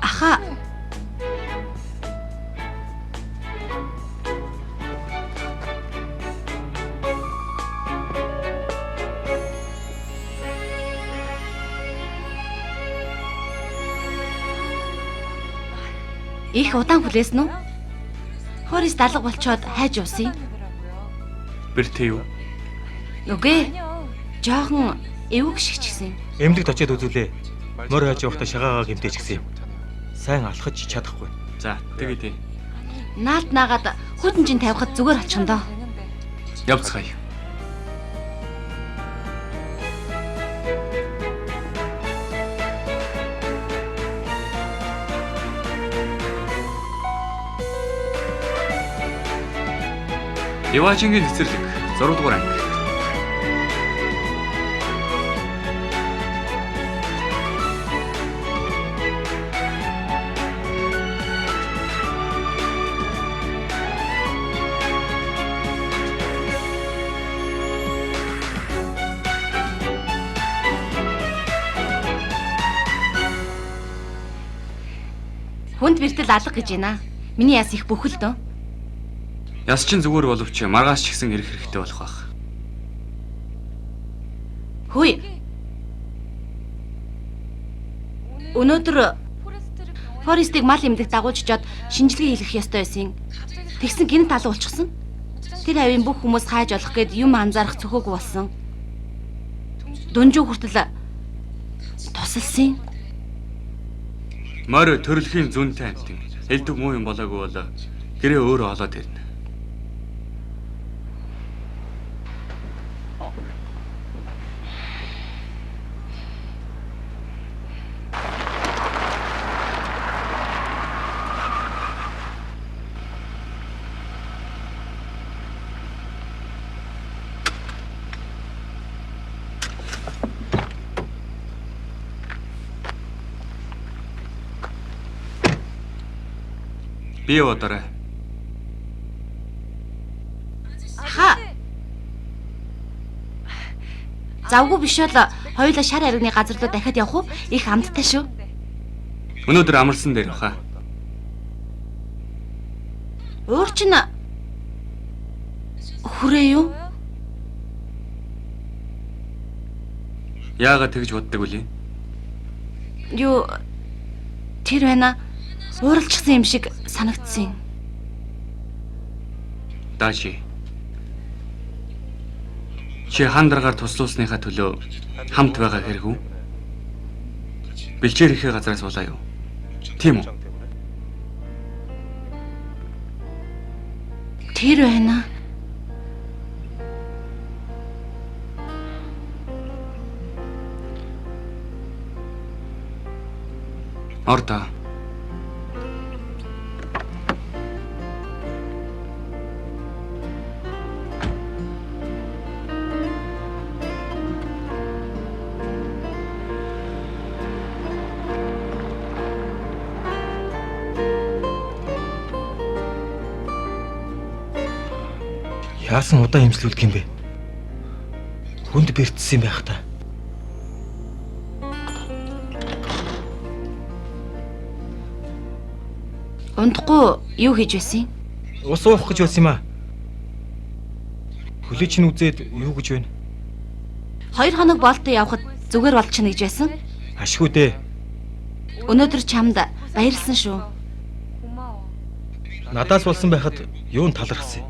Аха. Их удаан хүлээсэн үү? Хорис далга болчоод хайж явсан юм. Бэртэй юу? Үгүй. Жохон эвэг шиг ч гэсэн юм. Эмнэлэгт очиад үзүүлээ. Морь хаж явахдаа шагаагаа гэмтээч гэсэн юм. Сайн алхаж чадахгүй. За, тэгээ тий. Наалд наагаад хүдэн жин тавихад зүгээр очих нь доо. Явцгаая. Яваачингийн цэцэрлэг 6 дугаар анги. Хүнд бэртэл алга гэж байна. Миний яс их бүхэл дөө. Яс чин зүгээр боловч маргааш ч гэсэн ирэх хэрэгтэй болох байх. Хөөе. Өнөөдөр Форестыг мал эмнэлэгт дагуулж очоод шинжилгээ хийлгэх ёстой байсан. Тэгсэн гинт алга болчихсон. Тэр хавийн бүх хүмүүс хайж олох гээд юм анзаарах цөхөөгүй болсон. Дунжуу хүртэл тусалсан. Морь төрөлхийн зүүнтэй амтан. Элдв муу юм болоогүй бол гэрээ өөрөө олоод ирнэ. Би яваарай. Аха. Завгүй биш бол хоёулаа шар аригны газар руу дахиад явах уу? Их амттай шүү. Өнөөдөр амарсан дээр баха. Уур чинь хүрээ юу? Яагаад тэгж боддог үл юм? Юу тэр байна. Ууралчихсан юм шиг санагдсан юм. Дааши. Чи хандаргаар туслуулсныхаа төлөө хамт байгаа хэрэг үү? Бэлчээр ихээ газраас суулаа юу? Тийм үү? Тэр байна. Ордоо. Яасан удаан имслүүлдэг юм бэ? Хүнд бэртсэн юм байх та. Унтахгүй юу хийж байсан юм? Ус уух гэж байсан юм аа. Хөлөө чинь үзээд юу гэж байна? 2 хоног болтоо явхад зүгээр болчихно гэж байсан. Ашгүй дээ. Өнөөдөр чамд баярлсан шүү. Надаас болсон байхад юунд талархсан юм?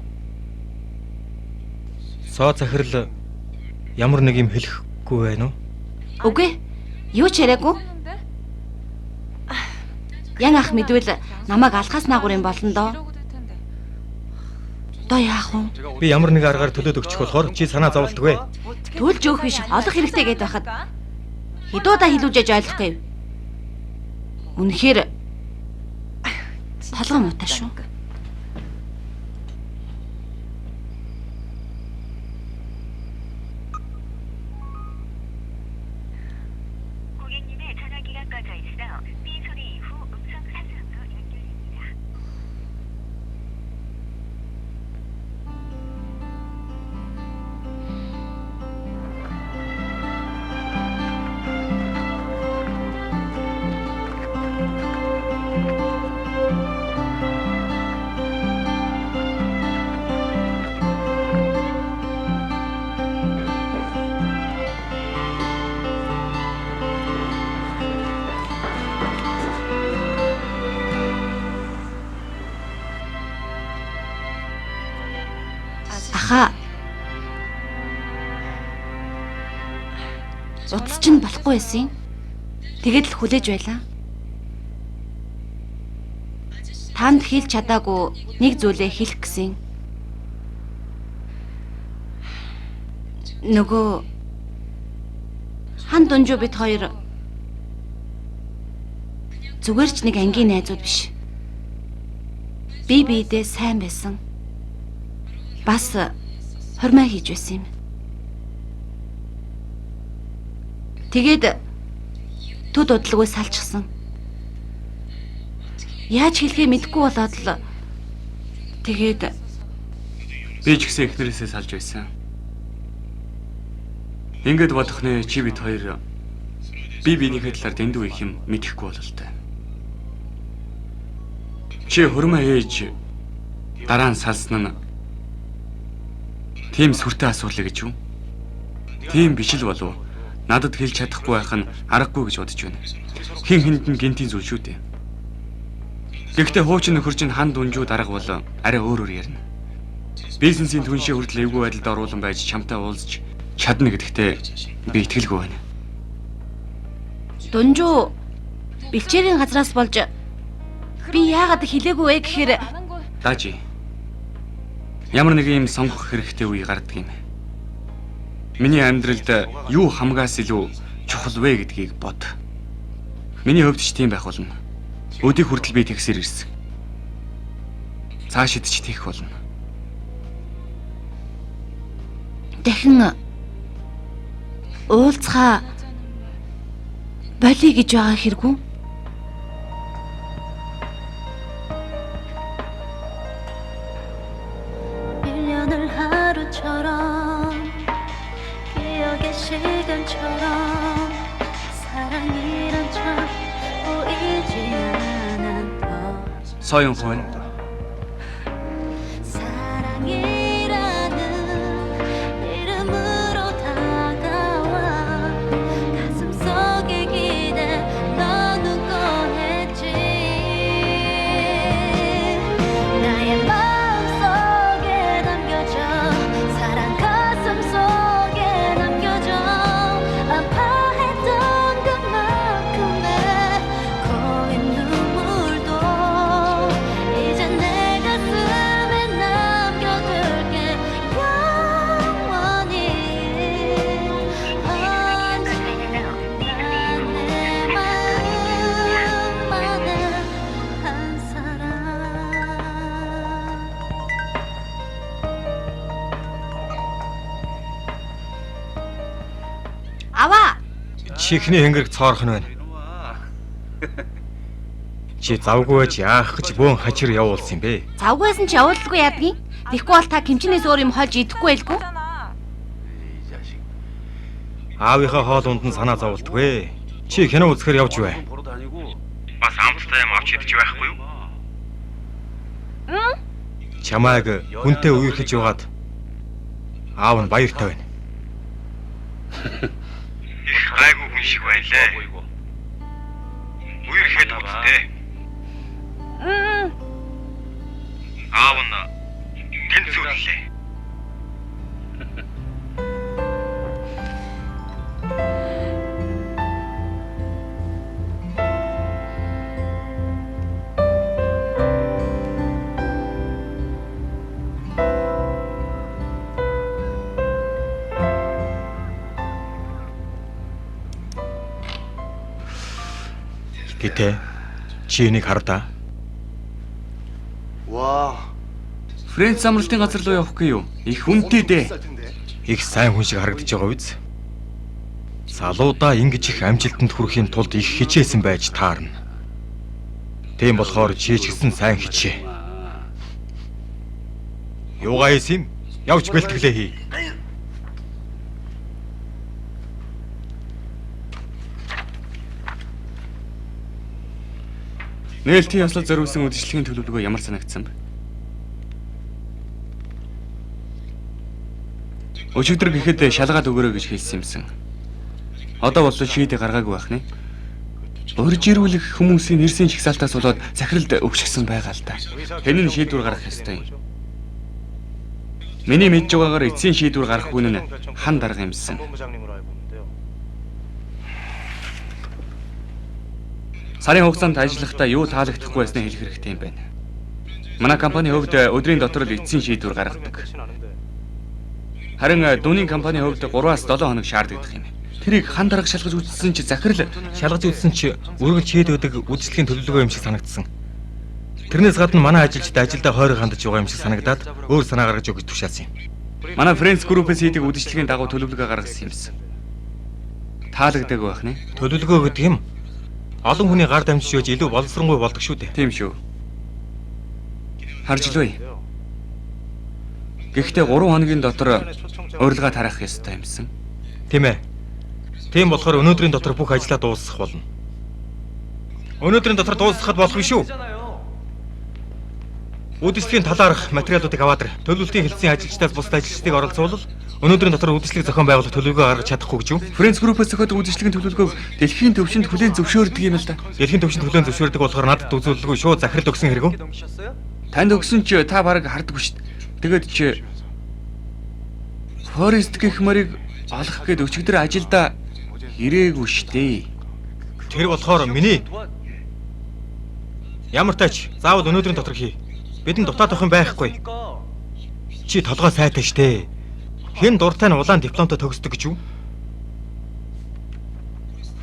Соо захирал ямар нэг юм хэлэхгүй байна уу? Үгүй. Юу ч яриаггүй. Ян ах мэдвэл намайг алхаас наагур юм болно доо. Одоо яах вэ? Би ямар нэг аргаар төлөөд өгчих болохоор чи санаа зовлтгүй. Төлж өөх биш, олох хэрэгтэй гэдээ байхад хэдүү удаа хэлүүжээж ойлгох гэв. Үнэхээр толгой муутай шүү. чинь болохгүй байсан юм. Тэгээд л хүлээж байлаа. Танд хэлж чадаагүй нэг зүйлээ хэлэх гэсэн. Нөгөө хан дунжуу бид хоёр зүгээр ч нэг ангийн найзууд биш. Би биедээ сайн байсан. Бас хормой хийж байсан юм. Тэгээд төд удалгүй салчихсан. Яаж хэлхээ мэдэхгүй болоод л тэгээд Би ч гэсэн эхнэрээсээ салж байсан. Ингээд бодох нэ чи бид хоёр би биенийхээ талаар дэндүү их юм мэдэхгүй бололтой. Чи хурмаа ээж дараа нь салсан нь тийм сүртэй асуудал гэж юу? Тийм биш л болов. Надад хэлж чадахгүй байх нь аргагүй гэж бодож байна. Хин хүнд нь гинтийн зүйл шүү дээ. Гэхдээ хуучин нөхөр чинь хан дүнжүү дарга бол арай өөрөөр ярина. Бизнесийн түншээ хүртэл эвгүй байдалд оруулан байж чамтай уулзч чадна гэдэгтээ би итгэлгүй байна. Дунжуу бэлчээрийн газраас болж би яагаад хэлээгүй вэ гэхээр Даажи. Ямар нэг юм сонгох хэрэгтэй үе гардаг юм. Миний амьдралд юу хамгаас илүү чухал вэ гэдгийг бод. Миний хувьд ч тийм байх болно. Өдийг хүртэл би тэгсэр ирсэн. Цаашид ч тийх болно. Дахин уулзхаа болиё гэж байгаа хэрэггүй. 일년을 하루처럼 기억의 시간처럼 사랑이란 참 보이지 않았던 Соён хүн 사랑이라는 이름으로 다가와 가슴 속에 기대 너는 꺼냈지 나의 마음속에 남겨져 사랑 가슴 속에 남겨져 아파했던 그만큼의 고인 눈물도 이제 내 가슴에 남겨둘게 영원히 언제나 내 마음만은 한 사람. Аваа. Чихний хэнгэрэг цоорох нь байна. Чи завгүй байж яах гэж бөөн хачир явуулсан юм бэ? Завгүйсэн ч явуулалгүй яадгийн. Тэгэхгүй бол та кимчнээс өөр юм хольж идэхгүй байлгүй. Аавынхаа хоол унд нь санаа зовлтгүй. Чи кино үзэхээр явж бай. Бас амттай юм авч идэж байхгүй юу? Чамайг хүнтэй үерхэж яваад аав нь баяртай байна. Их гайгүй хүн шиг байлээ. Үерхэд үзтээ. Аав нь тэнцвэрлээ. Гэтэ чи энийг хар да. 와. Френц амралтын газар руу явахгүй юу? Их үнэтэй дээ. Их сайн хүн шиг харагдаж байгаа биз? Залуудаа ингэж их амжилтанд хүрэхийн тулд их хичээсэн байж таарна. Тийм болохоор чи ч гэсэн сайн хичээ. Юугаа хийсэн юм? Явж бэлтгэлээ хий. Нээлтийн ёслол зориулсан үдшилтэхийн төлөвлөгөө ямар санагдсан бэ? Өчигдөр гэхэд шалгаад өгөөрэй гэж хэлсэн юмсан. Одоо боллоо шийдэ гаргаагүй байх нэ. Урж ирүүлэх хүмүүсийн нэрсийн жагсаалтаас болоод захиралд өвчгсөн байгаа л да. Хэн нь шийдвэр гаргах ёстой юм. Миний мэдж байгаагаар эцсийн шийдвэр гаргах хүн нь хан дарга юмсан. 본부장님으로 알고 있는데요. Сарын хугацаанд ажиллахдаа юу таалагдахгүй байсныг хэлэх хэрэгтэй юм байна. Манай компани хувьд өдрийн дотор л эцсийн шийдвэр гаргадаг. Харин дүүнийн компани хувьд 3-аас 7 хоног шаардагдах юм. Тэрийг хан дарга шалгаж үзсэн чи захирал Шалгаж үзсэн чи үргэлж хийд өгдөг үйлчлэгийн төлөвлөгөө юм шиг санагдсан. Тэрнээс гадна манай ажилчид ажилдаа хойрог хандаж байгаа юм шиг санагдаад өөр санаа гаргаж өгч тушаасан юм. Манай Френц группээс хийдэг үйлчлэгийн дагуу төлөвлөгөө гаргасан юмсан. Таалагдаагүй байх нэ. Төлөвлөгөө гэдэг юм олон хүний гар дамжиж байж илүү боловсронгуй болдог шүү дээ. Тийм шүү. Харж л бай. Гэхдээ 3 хоногийн дотор урилга тарах ёстой юмсан. Тийм ээ. Тийм болохоор өнөөдрийн дотор бүх ажлаа дуусгах болно. Өнөөдрийн дотор дуусгахад болохгүй шүү. Үйлчлэгийн талаарх материалуудыг аваад ир. Төлөвлөлтийн хэлтсийн ажилчдаас бусад ажилчдыг оролцуулбал өнөөдрийн дотор үйлчлэг зохион байгуулах төлөвлөгөө гаргаж чадахгүй гэж юу? Френц группээс зохиодог үйлчлэгийн төлөвлөгөөг дэлхийн түвшинд хүлээн зөвшөөрдөг юм л да. Дэлхийн түвшинд хүлээн зөвшөөрдөг болохоор надад үзүүлэлгүй шууд захирал өгсөн хэрэг үү? Танд өгсөн чи та бараг хардаггүй шүү дээ. Тэгээд чи Форест гэх мөрийг олох гээд өчигдөр ажилдаа ирээгүй шүү дээ. Тэр болохоор миний ямар тач заавал өнөөдрийн дотор хий. Бидэнд дутаад авах юм байхгүй. Чи толгой сайтай штэ. Хэн дуртай нь улаан дипломтой төгсдөг гэж юу?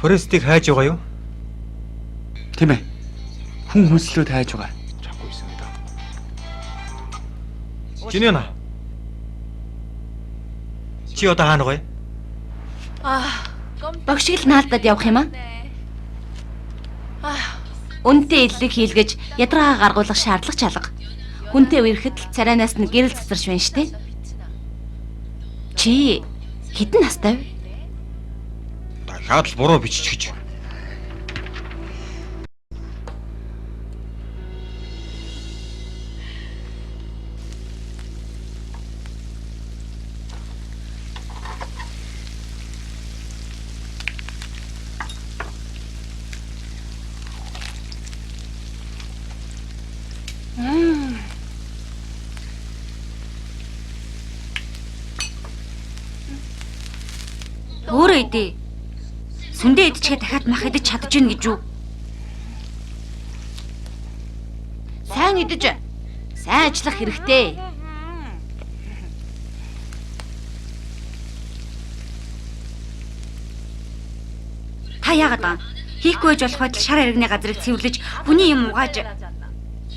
Форестийг хайж байгаа юу? Тийм ээ. Хүн хүнслүүд хайж байгаа. Чиний на. Чи одоо хаана гоё? Богшиг л наалдаад явах юм аа? Үнтэй иллэг хийлгэж ядаргаа гаргуулах шаардлага чалга. Хүнтэй үерхэд л царайнаас нь гэрэл цэцэрч байна штэ. Чи хэдэн настай вэ? Дахиад л буруу бичиж гэж. Өөрөө идэ. Сүндээ идчихээ дахиад мах идэж чадаж гин гэж юу? Сайн идэж сайн ажиллах хэрэгтэй. Та яагаад байгаа? Хийхгүй байж болох байтал шар хэрэгний газрыг цэвэрлэж хүний юм угааж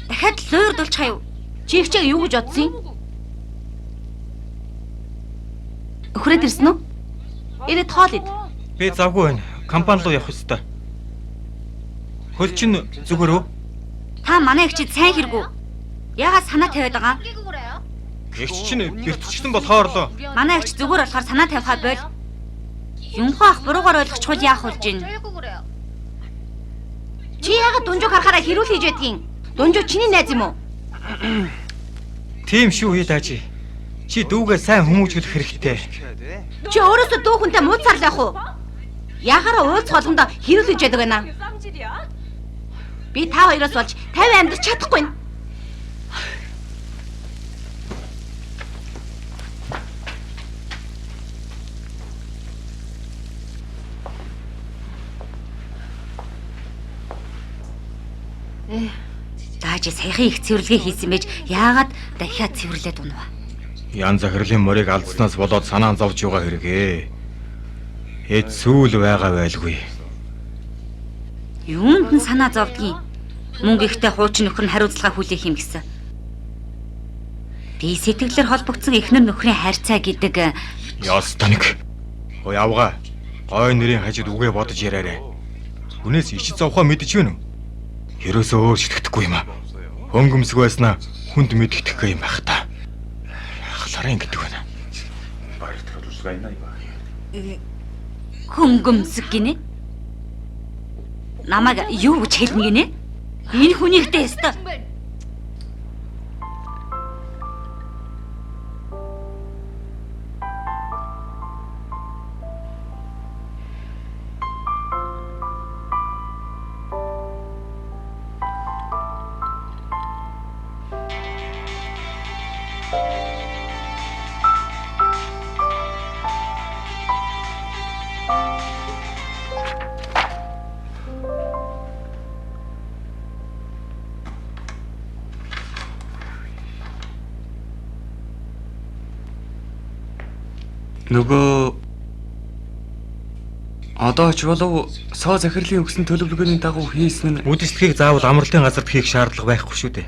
дахиад луйрдуулчих юу? Чи их чиг юу гэж бодсон юм? Өхрөөд ирсэн үү? Ирээд хоол ид. Би завгүй байна. Компани руу явах ёстой. Хөл чинь зүгээр үү? Та манай эгчид сайн хэрэгүү. Яагаад санаа тавиад байгаа? Эгч чинь бэртчихсэн болохоор л Манай эгч зүгээр болохоор санаа тавихаа боль. Юнхоо ах буруугаар ойлгочихвол яах болж ийн? Чи яагаад дунжууг харахаараа хэрүүл хийж байдгийг? Дунжуу чиний найз юм уу? тийм шүү хий даажи. Чи дүүгээ сайн хүмүүжүүлэх хэрэгтэй. Чи өөрөөсөө дүү хүнтэй мууцаарлах уу? Яхаараа уулзах болгондоо хэрүүл хийж байдаг байна. Би та хоёроос болж 50 амьдарч чадахгүй. Даажи саяхан их цэвэрлэгээ хийсэн байж яагаад дахиад цэвэрлээд унав? Ян захирлын морийг алдснаас болоод санаа зовж байгаа хэрэг ээ. Эд сүүл байгаа байлгүй. Юунд нь санаа зовдгийг? Мөнгө ихтэй хуучин нөхөр нь хариуцлага хүлээх юм гэсэн. Би сэтгэлээр холбогдсон эхнэр нөхрийн харьцаа гэдэг Ёстой нэг. Ой авгаа. Гой нэрийн хажид үгээ бодож яриарай. Хүнээс ичиж зовхоо мэдэж байна уу? Ерөөсөө өөр шитгэхгүй юм аа. Хөнгөмсг байснаа хүнд мэдэгдэхгүй юм байх та. Яхалаараа ингэдэг байна. Хөнгөмсг гинэ. Намайг юу гэж хэлнэ гинэ? Энэ хүнийхтэй ёстой. Нөгөө одоо ч болов соо захирлын өгсөн төлөвлөгөөний дагуу хийсэн нь Үдшилтэгийг заавал амралтын газарт хийх шаардлага байхгүй шүү дээ.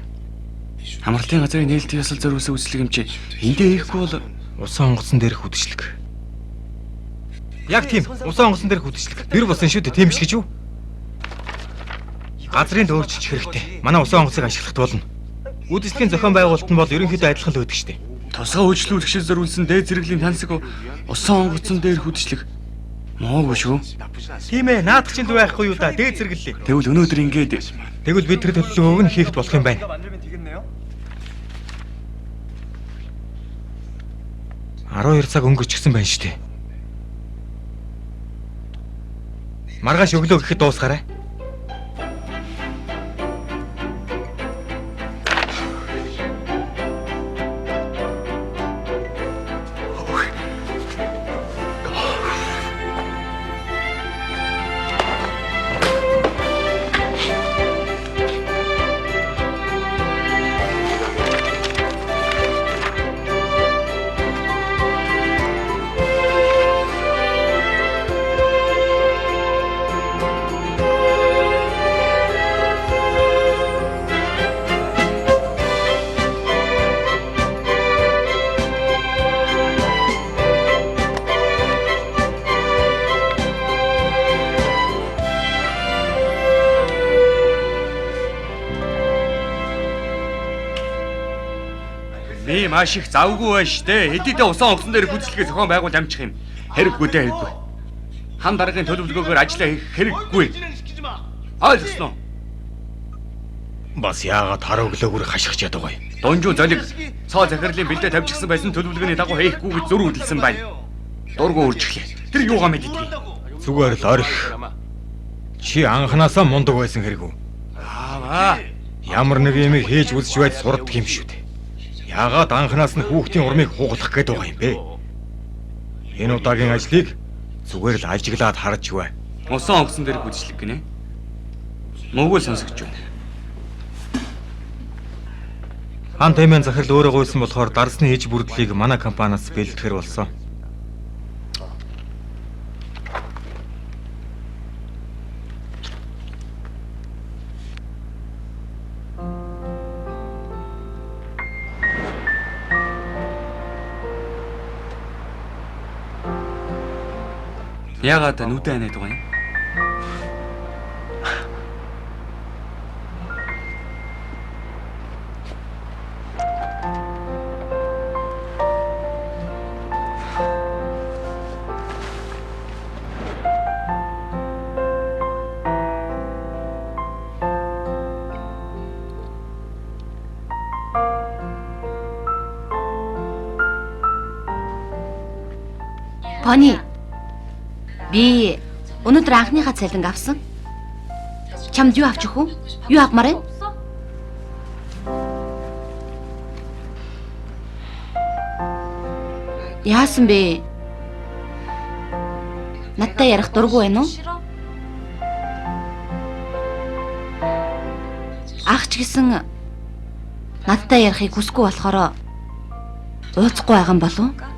Амралтын газрын нээлттэй ёслол зориулсан үйлчлэг юм чи эндээ хийхгүй бол Усан онгоцон дээрх үдшилэг. Яг тийм. Усан онгоцон дээрх үдшилэг. Тэр болсон шүү дээ. Тийм биш гэж юу? Газрын өөрчилж хэрэгтэй. Манай усан онгоцыг ашиглахт болно. Үдшилтгийн зохион байгуулалт нь бол ерөнхийдөө адилхан л байдаг шүү дээ. Тусгай үйлчлүүлэгчид зориулсан дээд зэрэглэлийн тансаг усан онгоцон дээрх үдшилэг муугүй шүү. Тийм ээ. Наадах чинь л байхгүй юу да. Дээд зэрэглэлээ. Тэгвэл өнөөдөр ингээд Тэгвэл бид тэр төлөвлөгөөг нь хийхэд болох юм байна. 12 цаг өнгөрчихсөн байна шүү дээ. Маргааш өглөө гэхэд дуусгаарай. Би маш их завгүй байна штэ. Хэдийдээ усан онгоцон дээрх үйлчлэгээ зохион байгуул амжих юм. Хэрэггүй дээ хэрэггүй. Хан даргын төлөвлөгөөгөөр ажиллаа хийх хэрэггүй. Ойлгосноо? Бас яагаад хар өглөөгөр хашгирч яадаг вэ? Донжуу золиг цоо захирлын бэлдээ тавьчихсан байсан төлөвлөгөөний дагуу хийхгүй гэж зөр үдэлсэн байна. Дургу үржиглээ. Тэр юугаа мэддгийг. Зүгээр л орхи. Чи анханасаа мундаг байсан хэрэг үү? Ааваа. Ямар нэг юм хийж үзэж байж сурддаг юм шүү дээ. Яагаад анханаас нь хүүхдийн урмыг хугалах гээд байгаа юм бэ? Энэ удаагийн ажлыг зүгээр л ажиглаад харж бай. Усан онгоцон дээрх үдшилэг гинэ. Муугүй сонсогдож байна. Хан таймын захирал өөрөө гуйсан болохоор дарсны иж бүрдлийг манай компаниас бэлтгэхэр болсон. Яагаад нүдэ анаад байгаа юм? Пони. Би өнөөдөр анхныхаа цалинг авсан. Чамд юу авчих вэ? Юу авмаар вэ? Яасан бэ? Надтай ярих дургүй байна уу? Ах ч гэсэн надтай ярихыг хүсэхгүй болохоор уулзахгүй байгаа юм болов уу?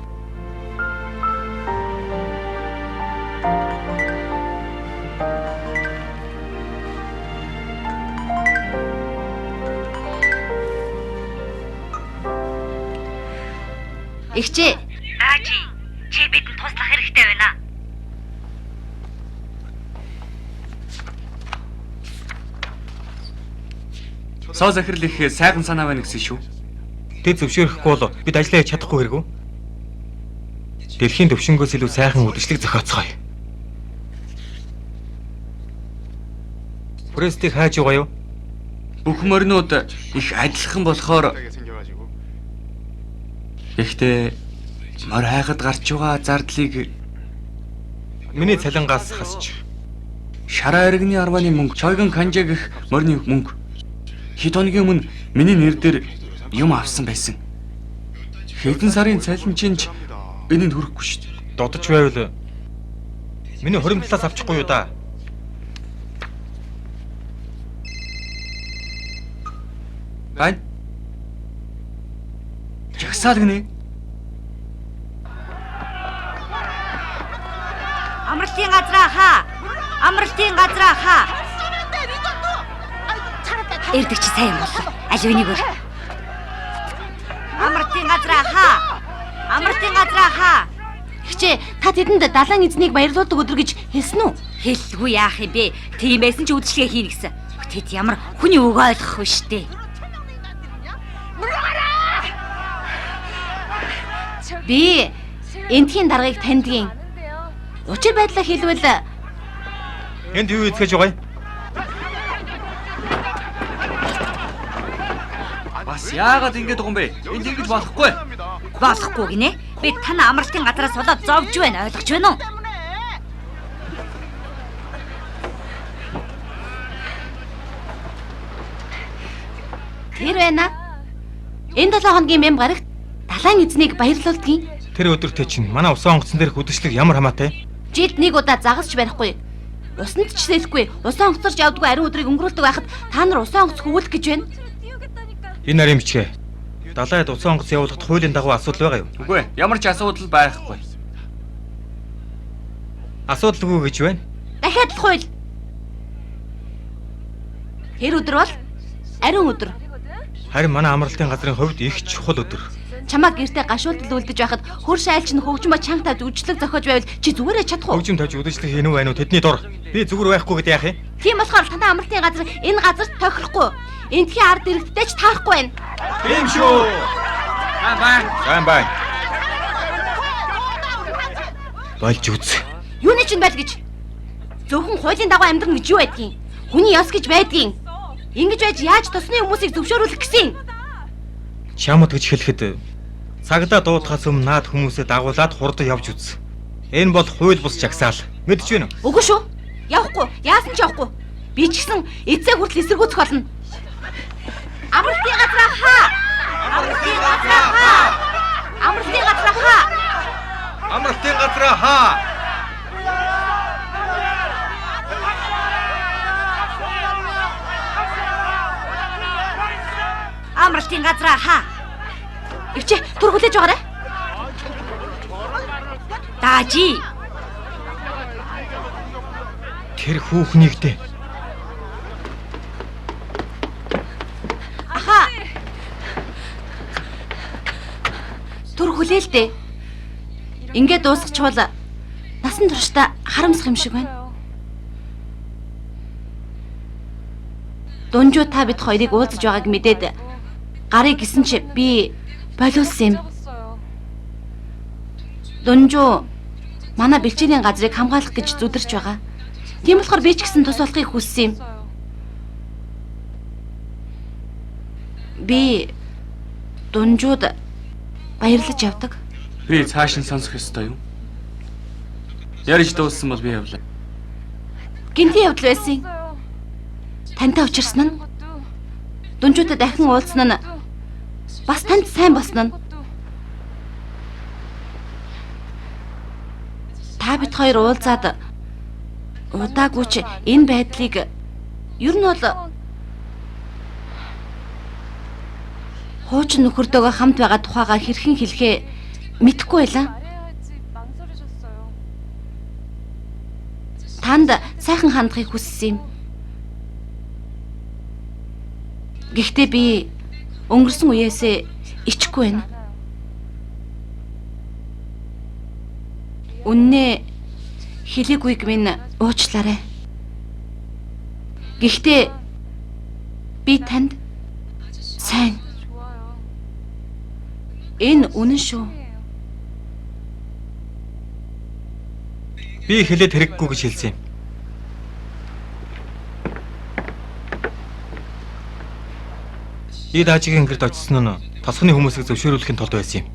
Игчээ. Ражи, чи бидэнд туслах хэрэгтэй байна. Соо захирал их сайхан санаа байна гэсэн шүү. Тэд зөвшөөрөхгүй бол бид ажиллаа хийж чадахгүй хэрэг үү? Дэлхийн төвшөнгөөс илүү сайхан үдшилэг зохиоцгоё. Престийг хайж байгаа юу? Бүх моринууд их адилхан болохоор гэхдээ морь хайхад гарч байгаа зардлыг Миний цалингаас хасч. Шараа иргэний арваны мөнгө, Чойгон Канжа гэх морины мөнгө. Хэд хоногийн өмнө миний нэр дээр юм авсан байсан. Хэдэн сарын цалин чинь ч энэнд хүрэхгүй шүү дээ. Додож байвал миний хоримтлаас авчихгүй юу да? Гань. Жагсаал гинэ. газраа хаа. Амралтын газраа хаа. Эрдэг чи сайн боллоо. Аль үнийг өөр. Амралтын газраа хаа. Амралтын газраа хаа. Хичээ та тэдэнд далайн эзнийг баярлуулдаг өдөр гэж хэлсэн үү? Хэлгүй яах юм бэ? Тийм байсан ч үйлчлэгээ хийнэ гэсэн. Тэд ямар хүний үг ойлгох вэ штэ. Би энтхийн даргаыг таньдгийн. Учир байдлаа хэлбэл Энд юу хийцгээж байгаа юм? Бас яагаад ингэж байгаа юм бэ? Энд ингэж болохгүй. Болохгүй гинэ. Би тань амралтын газараас болоод зовж байна. Ойлгож байна уу? Тэр байна. Энэ 7 хоногийн мэм гарагт далайн эзнийг баярлуулдгийн. Тэр өдөртөө чинь манай усан онгоцон дээрх үдшилэг ямар хамаатай? Жилд нэг удаа загасч барихгүй. Усанд ч сэлэхгүй, усан онгоцорч явдгүй ариун өдрийг өнгөрүүлдэг байхад та нар усан онгоц хөвүүлэх гэж байна. Энэ нарийн бичгээ. Далайд усан онгоц явуулахад хуулийн дагуу асуудал байгаа юу? Үгүй ээ, ямар ч асуудал байхгүй. Асуудалгүй гэж байна. Дахиад л хууль. Тэр өдөр бол ариун өдөр. Харин манай амралтын газрын хувьд их чухал өдөр. Чамаа гэртээ гашуулдал үлдэж байхад хөр шайлч нь хөгжмө чанга тавьж үжлэг зохиож байвал чи зүгээрээ чадах уу? Хөгжим тавьж үдшилэг хийнэ үү байна уу тэдний дур. Би зүгээр байхгүй гэдээ яах юм? Тийм болохоор танай амралтын газар энэ газарт тохирохгүй. Эндхийн ард иргэдтэй ч таарахгүй байна. Тийм шүү. Сайн байна. Сайн байна. Болж үз. Юуны чинь байл гэж? Зөвхөн хуулийн дагуу амьдрна гэж юу байдгийг? Хүний ёс гэж байдгийг. Ингэж байж яаж тосны хүмүүсийг зөвшөөрүүлэх гэсэн юм? Чамд гэж хэлэхэд цагдаа дуудахаас өмнө наад хүмүүсээ дагуулад хурдан явж үз. Энэ бол хууль бус жагсаал. Мэдэж байна уу? Үгүй шүү. Явахгүй. Яасан ч явахгүй. Би ч гэсэн эцээ хүртэл эсэргүүцэх болно. Амралтын газраа хаа. Амралтын газраа хаа. Амралтын газраа хаа. Амралтын газраа хаа. Амралтын газраа хаа. Өвчээ түр хүлээж байгаарай. Даажи. Тэр хүүхнийг дээ. Аха. Түр хүлээл дээ. Ингээд дуусгачихвал насан туршдаа харамсах юм шиг байна. Дунжуу та бид хоёрыг уулзаж байгааг мэдээд гарыг гисэн чи би болиулсан юм. Дунжуу манай бэлчээрийн газрыг хамгаалах гэж зүдэрч байгаа. Тийм болохоор би ч гэсэн тус болохыг хүссэн юм. Би Дунжууд баярлаж явдаг. Би цааш нь сонсох ёстой юу? Ярьж дууссан бол би явлаа. Гинтийн явдал байсан. Тантай учирсан нь Дунжуудад дахин уулзсан нь бас танд сайн болсон нь. Та бид хоёр уулзаад удаагүй ч энэ байдлыг ер нь бол хуучин нөхөртөөгөө хамт байгаа тухайгаа хэрхэн хэлэхээ мэдэхгүй байлаа. Танд сайхан хандахыг хүссэн юм. Гэхдээ би өнгөрсөн үеэсээ ичихгүй байна. Үннээ хэлээгүйг минь уучлаарай. Гэхдээ би танд сайн. Энэ үнэн шүү. Би хэлээд хэрэггүй гэж хэлсэн юм. И даажигийн гэрд очсон нь тосгоны хүмүүсийг зөвшөөрүүлэхийн тулд байсан юм.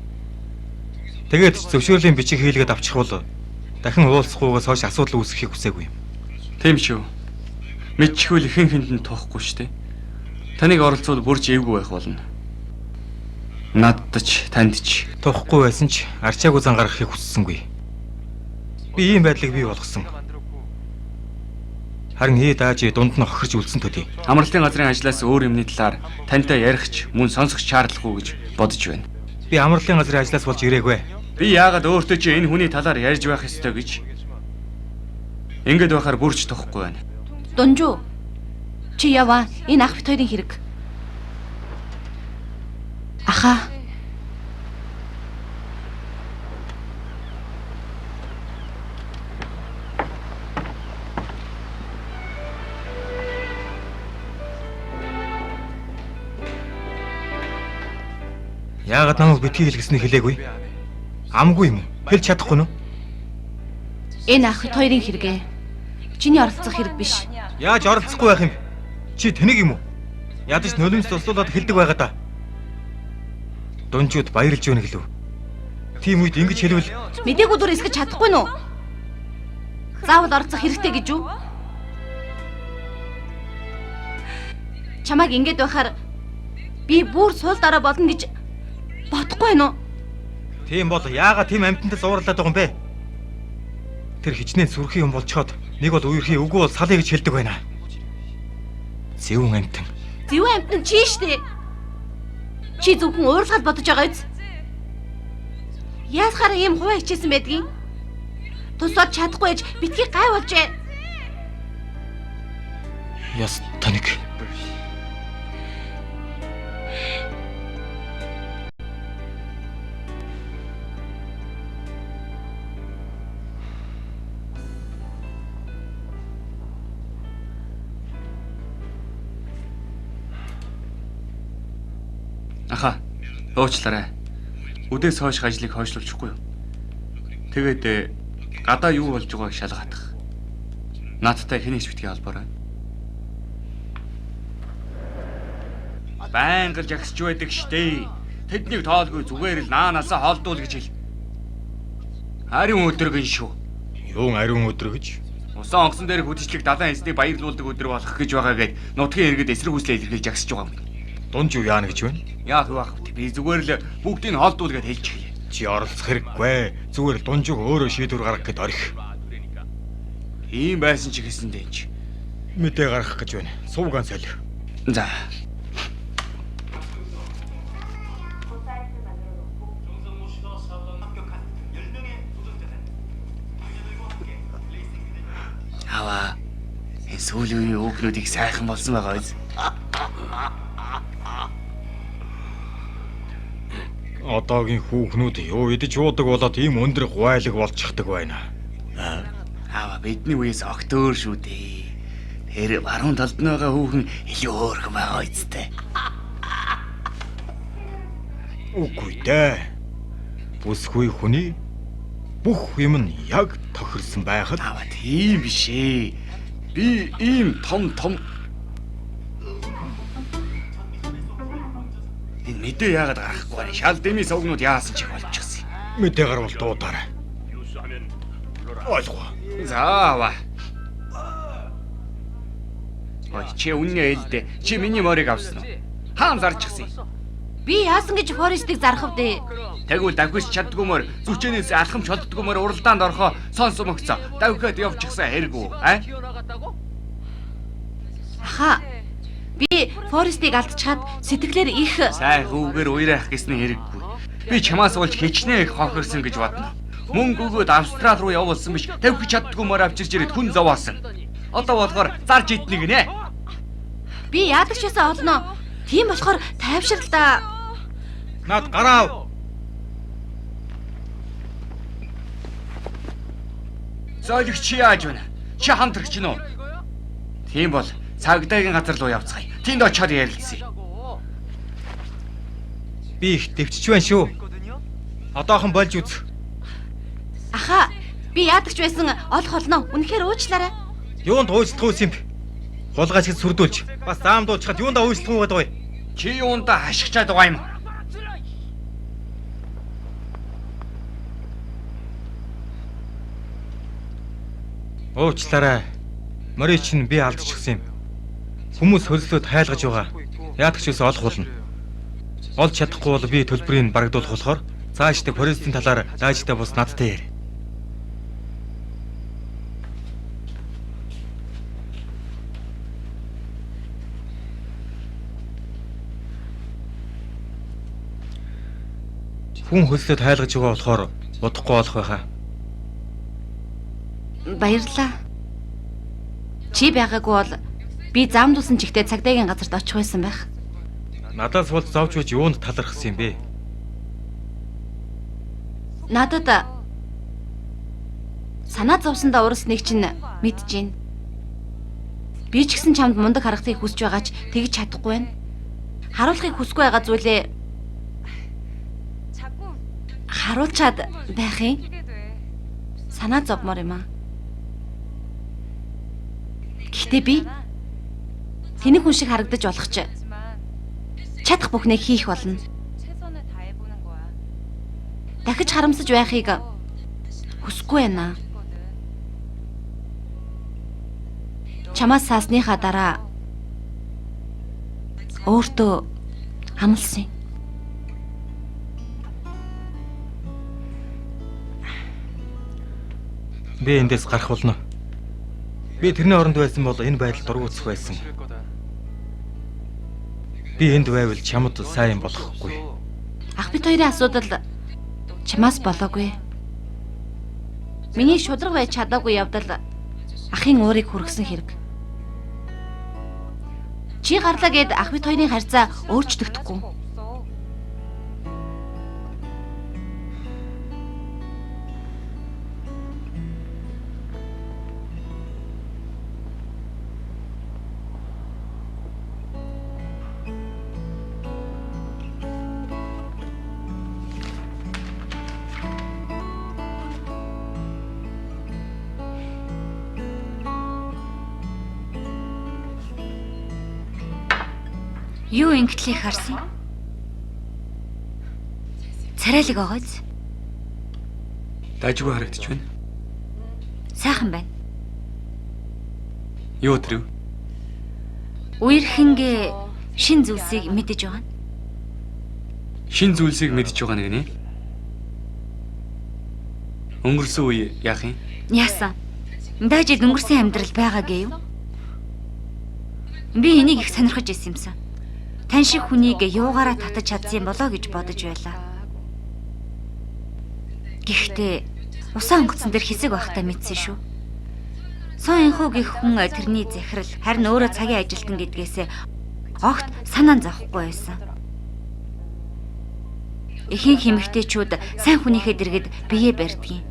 Тэгээд ч зөвшөөрлийн бичиг хийлгээд авчихвал дахин уулзахгүйгээс хойш асуудал үүсгэхийг хүсээгүй юм. Тийм шүү. Мэдчихвэл ихэнх хүнд нь тоохгүй шүү дээ. Таныг оролцвол бүрч эвгүй байх болно. Надад ч танд ч Тухгүй байсан ч арчаагүй зан гаргахыг хүссэнгүй. Би ийм байдлыг бий болгосон. Харин хий даажи дунд нь хохирч үлдсэн төдий. Амралтын газрын ажлаас өөр юмны талаар тантай ярих ч мөн сонсох шаардлагагүй гэж бодож байна. Би амралтын газрын ажлаас болж ирээгүй. Би яагаад өөртөө чи энэ хүний талаар ярьж байх ёстой гэж Ингээд байхаар бүрч тухгүй байна. Дунжуу. Чи яваа. Энэ ах бит хоёрын хэрэг. Аха. Яагаад намайг битгий хэлгэснийг хэлээгүй? Амгүй юм уу? Хэлж чадахгүй нь уу? Энэ ах бит хоёрын хэрэг. Чиний оролцох хэрэг биш. Яаж оролцохгүй байх юм? Чи тэнэг юм уу? Ядаж нулимс туслуулаад хэлдэг байгаа да. Дунжууд баярлж өгнө гэлүү. Тийм үед ингэж хэлвэл Мдээгүй дүр эсгэж чадахгүй нү? Заавал оролцох хэрэгтэй гэж үү? Чамайг ингэж байхаар би бүр сул дараа болно гэж бодохгүй нү? тийм бол яагаад тийм амьтантай зуурлаад байгаа юм бэ? Тэр хичнээн сүрхий юм болчоод нэг бол үерхий үгүй бол салъя гэж хэлдэг байна. Зэвүүн амьтан. Зэвүүн амьтан чи штэ. Чи зөвхөн ууралгаад бодож байгаа биз? Яасахаар ийм хуваа хичээсэн байдгийг? Тусаад чадахгүй ээж битгий гай болжээ. Яс таник. Аха. Уучлаарай. Үдээс хойш ажлыг хойшлуулчихгүй юу? Тэгээд гадаа юу болж байгааг шалгаадах. Наадтай хэнийг ч битгий холбоорой. Байнга л жагсч байдаг штэ. Тэднийг тоолгүй зүгээр л наанаасаа холдуул гэж хэл. Ариун өдөр гин шүү. Юун ариун өдөр гэж? Усан онгоцон дээрх үдшилэг далайн эзнийг баярлуулдаг өдөр болох гэж байгаа гэд нутгийн иргэд эсрэг хүслээ илэрхийлж жагсаж байгаа юм. Дунжуу яана гэж байна? Яах вэ ах вэ? Би зүгээр л бүгдийг нь холдуул гэд хэлж хэлье. Чи оролцох хэрэггүй. Зүгээр л дунжууг өөрөө шийдвэр гаргах гэд орхи. Тийм байсан ч гэсэн дэнч. Мэдээ гаргах гэж байна. Сувгаан солих. За. Аваа. Энэ сүүлийн үеийн хүүхнүүд их сайхан болсон байгаа биз? Одоогийн хүүхнүүд юу идэж уудаг болоод ийм өндөр гуайлаг болчихдаг байна. Аваа бидний үеэс огт өөр шүү дээ. Тэр баруун талд нь байгаа хүүхэн илүү хөөрхөн байгаа үстэй. Үгүй дээ. Бүсгүй хүний бүх юм нь яг тохирсон байхад Аваа тийм биш ээ. Би ийм том том Энэ мэдээ яагаад гаргахгүй байна? Шал дэмий сувгнууд яасан ч их болчихсон. мэдээ гарвал дуудаарай. Ойлгоо. За аваа. Ой чи үннээ хэлдэ. Чи миний морийг авсан уу? Хаан зарчихсан юм. Би яасан гэж Форестыг зарах вэ? Тэгвэл давхиж чаддгүй мөр зүчэнээс алхамж холддгүй мөр уралдаанд орохоо сонс өмөгцөө. Давхиад явчихсан хэрэг үү? А? Аха. Би Форестыг алдчихад сэтгэлээр их Сайн хүүгээр уярах гэсний хэрэггүй. Би чамаас болж хичнээн их хохирсон гэж бодно. Мөнгө өгөөд Австрал руу явуулсан биш. Тавхиж чаддгүй мөр авчирч ирээд хүн зовоосон. Одоо болохоор зарж иднэ гинэ. би яадаг ч байсан олно. Тийм болохоор тайвширл да. Наад гараа ав. Зойлогч чи яаж байна? Чи хамтрагч нь уу? Тийм бол цагдаагийн газар руу явцгаая. Тэнд очиод ярилцъя. Би их дэвчж байна шүү. Одоохон болж үз. Аха. Би яадаг ч байсан олох олно. Үнэхээр уучлаарай. Юунд уучлах уу юм бэ? Хулгайч гэж сүрдүүлж бас заамдуулчихад юундаа уучлах уу гэдэг вэ? Чи юундаа хашгичаад байгаа юм? Уучлаарай. Морий чинь би алдчихсан юм. Хүмүүс хөлслөөд хайлгаж байгаа. Яадаг ч байсан олох болно. Олж чадахгүй бол би төлбөрийг барагдуулах болохоор цаашдаа Форестийн талаар даажтай бус надтай яар. Хүн хөлслөөд хайлгаж байгаа болохоор удахгүй олох байхаа. Баярлалаа. Чи байгаагүй бол би замдуулсан чигтээ цагдаагийн газарт очих байсан байх. Надаас бол зовж байж юунд талархсан юм бэ? Надад санаа зовсондоо уралсныг чинь мэдэж байна. Би ч гэсэн чамд мундаг харагдахыг хүсэж байгаа ч тэгж чадахгүй байна. Харуулахыг хүсэхгүй байгаа зүйлээ харуулчаад байх юм. Санаа зовмоор юм аа. Гэхдээ би тэнэг хүн шиг харагдаж болох ч чадах бүхнээ хийх болно. Дахиж харамсаж байхыг хүсэхгүй байна. Чамаас саасныхаа дараа өөртөө амласан. Би эндээс гарах болно. Би тэрний оронд байсан бол энэ байдал дургуутсах байсан. Би энд байвал чамд сайн болохгүй. Ах бит хоёрын асуудал чамаас болоогүй. Миний шудраг байж чадаагүй явдал ахын уурыг хүргэсэн хэрэг. Чи гарлаа гэд ах бит хоёрын харьцаа өөрчлөгдөхгүй. Юу ингэтлийг харсан? Царайлаг огоц. Дажгүй харагдаж байна. Сайхан байна. Юу тэрв? Үерхэнгээ шин зүйлсийг мэдэж байгаа нь. Шин зүйлсийг мэдж байгаа нэг нэ. Өнгөрсөн үе яах юм? Яасан? Даажид өнгөрсөн амьдрал байгаагүй юу? Би энийг их сонирхож исэн юмсан. Тань шиг хүнийг юугаараа татаж чадсан юм болоо гэж бодож байлаа. Гэхдээ усан онгоцон дээр хэсэг байхдаа мэдсэн шүү. Сун энхүү гэх хүн тэрний захирал харин өөрөө цагийн ажилтан гэдгээсээ огт санаа зовхгүй байсан. Ихэнх эмэгтэйчүүд сайн хүнийхээ дэргэд бие барьдгийн.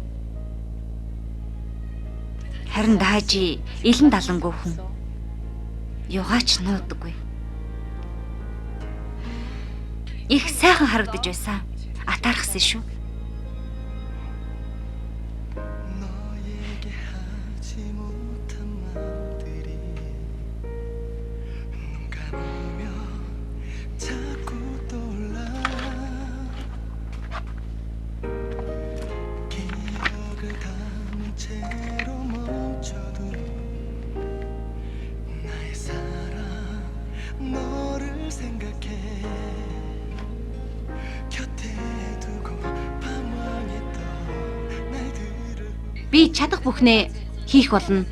Харин Даажи илэн далангүй хүн. Югаач нуудаггүй. Их сайхан харагдаж байсан. Атаархсан шүү. Би чадах бүхнээ хийх болно.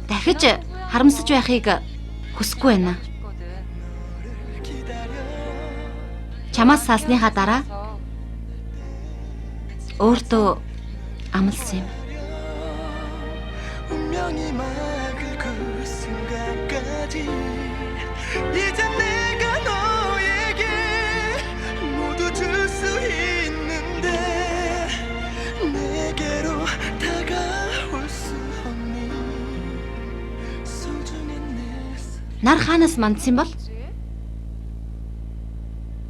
Дахиж харамсаж байхыг хүсэхгүй байна. Чамаас салсныхаа дараа өөртөө амласан юм. Нар хаанаас мандсан бол?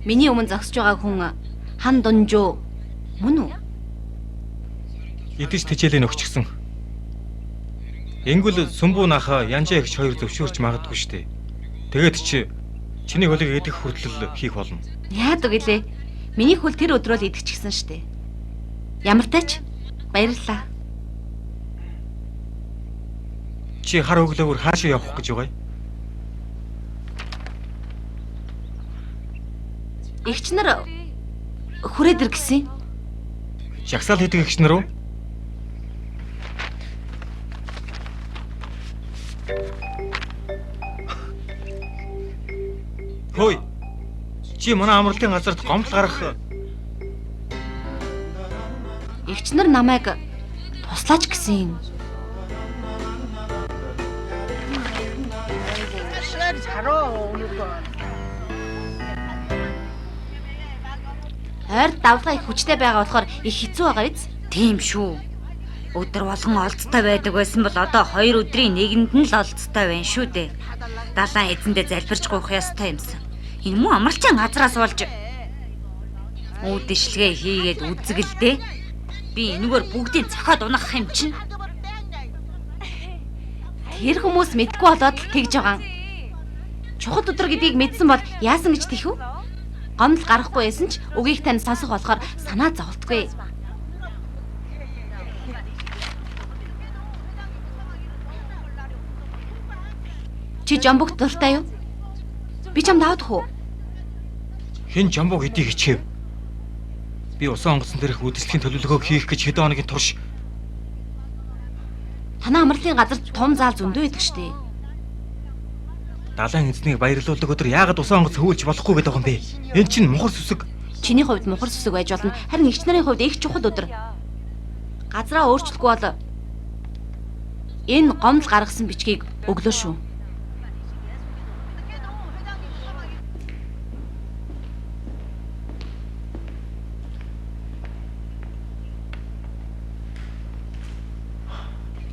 Миний өмнө зогсож байгаа хүн хан дунжуу мөн үү? Идэж тэжээлээ нөхчихсөн. Ингүүл сүмбүү нахаа янжаа эгч хоёр зөвшөөрч магадгүй штэ. Тэгээд чи чиний хөлийг идэх хүртэл хийх болно. Яадаг гэлээ. Миний хөл тэр өдрөө л идчихсэн штэ. Ямар тач баярлалаа. Чи хар өглөөгөр хаашаа явах гэж байгаа юм? Эгч нар хүрээд ир гэсэн. Жагсаал хийдэг эгч нар уу? Хөөе. Чи манай амралтын газарт гомдол гаргах Эгч нар намайг туслаач гэсэн юм. Ойр давлгаа их хүчтэй байгаа болохоор их хэцүү байгаа биз? Тийм шүү. Өдөр болгон олцтой байдаг байсан бол одоо 2 өдрийн нэгэнд нь л олцтой байна шүү дээ. Далайн эзэндээ залбирч гуйх ёстой юмсан. Энэ муу амралчин газраас болж үүдшлэгээ хийгээд үзгэлдээ. Би энэгээр бүгдийг цохиод унах юм чинь. Тэр хүмүүс мэдгүй болоод л тэгж байгаа. Чухал өдөр гэдгийг мэдсэн бол яасан гэж тийх вэ? Гомдол гарахгүй байсан ч үгийг тань сонсох болохоор санаа зовлтгүй. Чи жамбугт дуртай юу? Би чамд авах уу? Хэн жамбуг хэдий хичээв? Би усан онгоцон дээрх үдшилтийн төлөвлөгөөг хийх гэж хэдэн хоногийн турш Танай амралтын газар том заал зөндөө байдаг штэ. Далайн эзнийг баярлуулдаг өдөр яагаад усан онгоц хөвүүлж болохгүй гэдэг юм бэ? Эн чинь мухар сүсэг. Чиний хувьд мухар сүсэг байж болно. Харин эгч нарын хувьд их чухал өдөр. Газраа өөрчлөхгүй бол энэ гомдол гаргасан бичгийг өглөө шүү.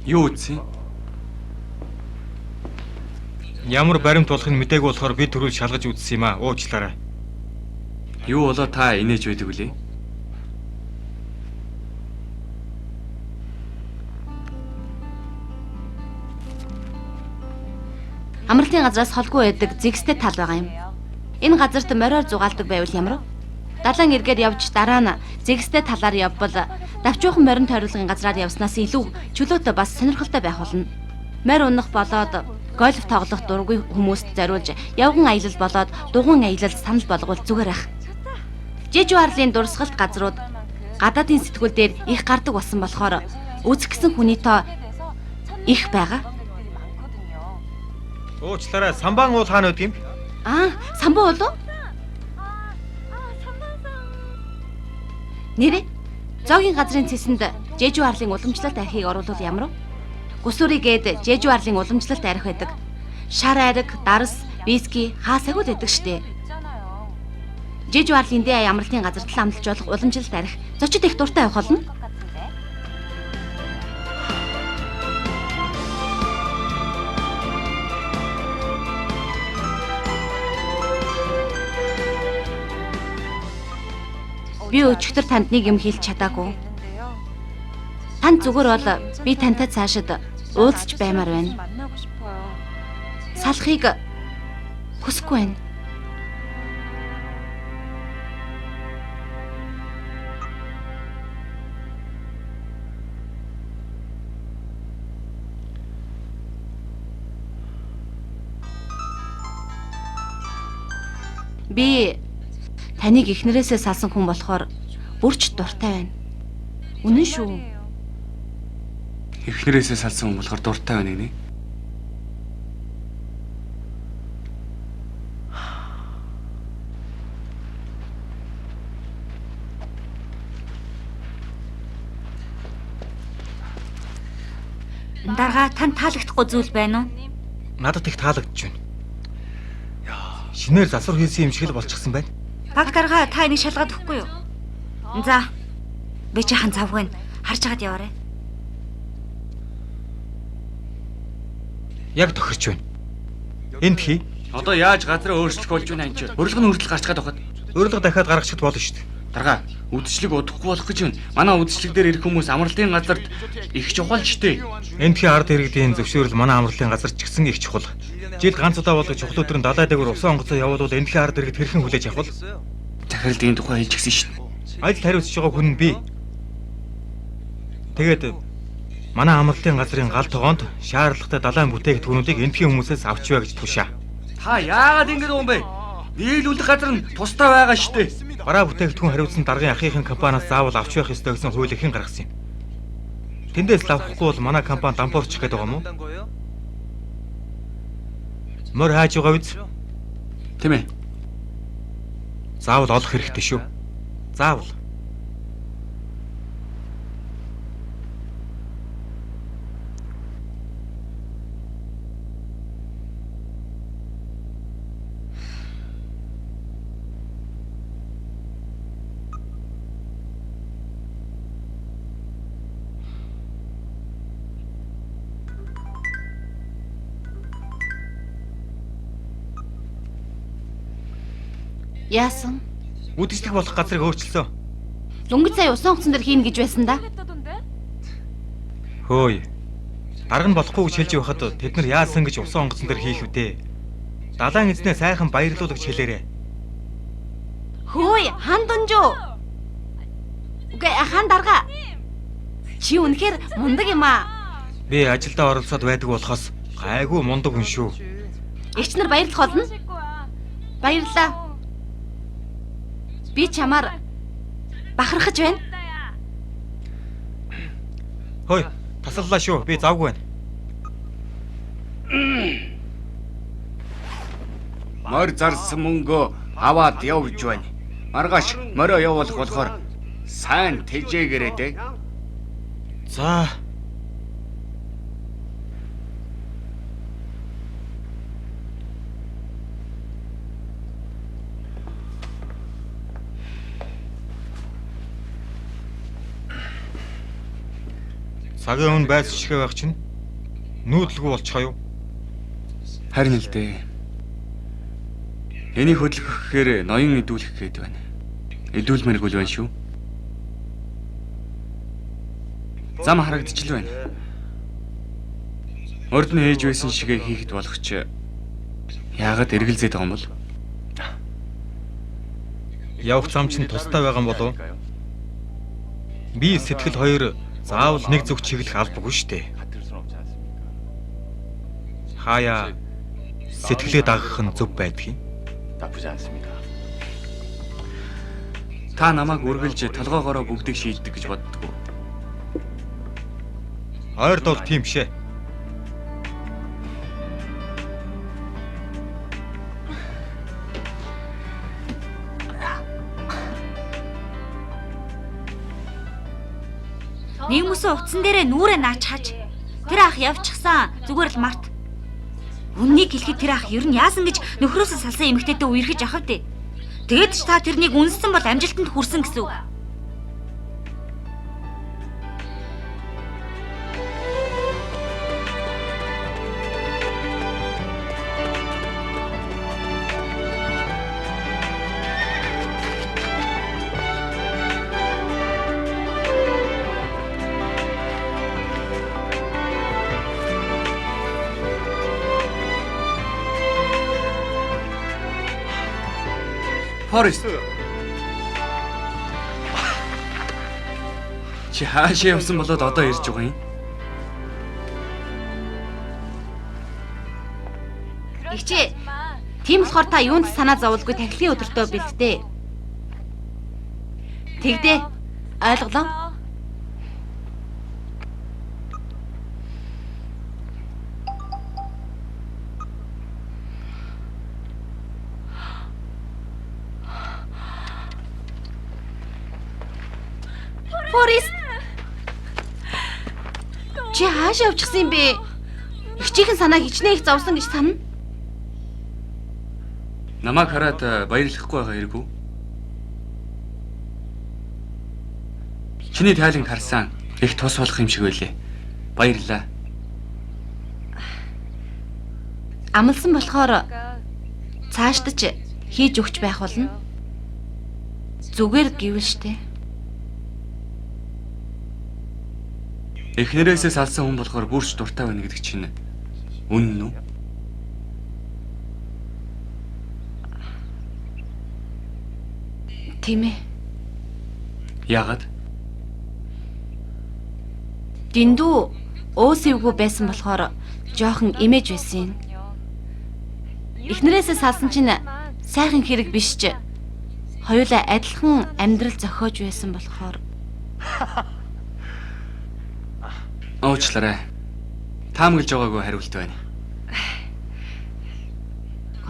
Юу үзсэн? Ямар баримт болохыг мдээгүй болохоор би түрүүл шалгаж үзсэн юм аа. Уучлаарай. Юу болоо та инээж байдаг вүлээ? Амралтын газраас холгүй байдаг зэгстэй тал байгаа юм. Энэ газарт мориор зугаалдаг байвал ямар вэ? Далайн эргээр явж дараа нь зэгстэй талаар явбал давчуухан морин тойруулгын газраар явснаас илүү чөлөөтэй бас сонирхолтой байх болно. Морь унах болоод гольф тоглох дургүй хүмүүст зориулж явган аялал болоод дугуйн аялал санал болгоул зүгээр ах. Жижу арлын дурсгалт газрууд гадаадын сэтгүүл дээр их гардаг болсон болохоор үзэх гэсэн хүний тоо их байгаа. Уучлаарай. Самбан уул хаана байдаг юм? Аа, самбан уул уу? Нэрээ зоогийн газрын цэсэнд Жижу арлын уламжлалт архийг оруулвал ямар вэ? Гүсүрий гээд Жижу арлын уламжлалт арх байдаг. Шар ариг, дарс, виски хаасаагүй л байдаг штэ. Жижу арлын дэ амралтын газарт л амлаж болох уламжлалт арх зочид их дуртай явах болно. Би өчигдөр танд нэг юм хэлж чадаагүй. Танд зүгээр бол би тантай цаашид уулзч баймаар байна. Салахыг хүсэхгүй байна. Би таныг эхнэрээсээ салсан хүн болохоор бүрч дуртай байна. Үнэн шүү. Эхнэрээсээ салсан хүн болохоор дуртай байна гинэ. Дарга танд таалагдахгүй зүйл байна уу? Надад их таалагдж байна. Шинээр засвар хийсэн юм шиг л болчихсон байна. Баг дарга та энийг шалгаад өгөхгүй юу? За. Би жаахан завгүй нь харж хагаад яваарай. Яг тохирч байна. Энд хий. Одоо яаж газраа өөрчлөх болж байна энэ чинь? Урилга нь хүртэл гарч гад байхад. Урилга дахиад гаргачихад болно шүү дээ. Дарга, үдшилэг удахгүй болох гэж байна. Манай үдшилэг дээр ирэх хүмүүс амралтын газарт их чухал штэ. Эндхийн ард иргэдийн зөвшөөрөл манай амралтын газар ч гэсэн их чухал. Жил ганц удаа болгож чухал өдөр нь далай дээгүүр усан онгоцоо явуулвал эндхийн ард иргэд хэрхэн хүлээж авах вэ? Захиралд энэ тухай хэлж гисэн шин. Ажил хариуцж байгаа хүн нь би. Тэгээд манай амралтын газрын гал тогоонд шаардлагатай далайн бүтээгдэхүүнүүдийг эндхийн хүмүүсээс авч бай гэж тушаа. Та яагаад ингэж байгаа юм бэ? Нийлүүлэх газар нь тусдаа байгаа штэ. Бараа бүтээгдэхүүн хариуцсан даргын ахийнхын компаниас заавал авч байх ёстой гэсэн хууль ихэн гаргасан юм. Тэндээс л авахгүй бол манай компани дампуурчих гээд байгаа юм уу? Морь хааж байгаа биз? Тийм ээ. Заавал олох хэрэгтэй шүү. Заавал. Яасан? Үдшилэх болох газрыг өөрчилсөн. Дөнгөж сая усан онгоцон дээр хийнэ гэж байсан да. Хөөе. Дарга нь болохгүй гэж хэлж байхад тэд нар яасан гэж усан онгоцон дээр хийх вдэ? Далайн эзнээ сайхан баярлуулагч хэлээрэ. Хөөе, хан дунжуу. Үгүй хан дарга. Чи үнэхээр мундаг юм аа. Би ажилдаа оролцоод байдаг болохоос гайгүй мундаг хүн шүү. Эгч нар баярлах болно. Баярлалаа. Би чамаар бахархаж байна. Хөөе, тасаллаа шүү. Би завгүй байна. Морь зарсан мөнгөө аваад явж байна. Маргааш морио явуулах болохоор сайн тэжээгээрэй дээ. За. Цагийн өмнө байц шигэ байх чинь нүүдлгүй болчихоо юу? Харин л дээ. Энийг хөдөлгөх гэхээр ноён идүүлэх гээд байна. Идүүлмээргүй л байна шүү. Зам харагдчихл байна. Урд нь ээж байсан шигэ хийхэд болох ч яагаад эргэлзээд байгаа юм бол? Явах зам чинь тустай байгаа юм болов? Би сэтгэл хоёр заавал нэг зүг чиглэх албагүй шүү дээ. Хаяа сэтгэлээ дагах нь зөв байдгийг. 나쁘지 않습니다. Та намайг үргэлж толгоогоороо бүгдийг шийддэг гэж боддгоо. Ойрд бол тийм шээ. Нийгмөсөн утсан дээрээ нүрээ наач хаж. Тэр ах явчихсан. Зүгээр л март. Үннийг хэлэхэд тэр ах ер нь яасан гэж нөхрөөсөө салсан эмэгтэйтэй үерхэж авах вэ? Тэгээд ч та тэрнийг үнссэн бол амжилтанд хүрсэн гэсэн үг. Форест. Чи хаашаа явсан болоод одоо ирж байгаа юм? Игчээ. Тийм болохоор та юунд ч санаа зовлгүй тахилгын өдөртөө бэлдээ. Тэгдээ. Ойлголоо. Форест. Чи хаашаа явчихсан юм бэ? Эгчийнхэн санаа хичнээн их зовсон гэж санана. Намайг хараад баярлахгүй байгаа хэрэггүй. Чиний тайланг харсан их тус болох юм шиг байлээ. Баярлалаа. Амлсан болохоор цаашдаж хийж өгч байх болно. Зүгээр гэвэл штэ. Эхнэрээсээ салсан хүн болохоор бүрч дуртай байна гэдэг чинь үнэн үү? Тийм ээ. Яагаад? Дэндүү өөсөвгүй байсан болохоор жоохон имэж байсан юм. Эхнэрээсээ салсан чинь сайхан хэрэг биш ч хоёулаа адилхан амьдрал зохиож байсан болохоор Уучлаарай. Таамаглаж байгаагүй хариулт байна.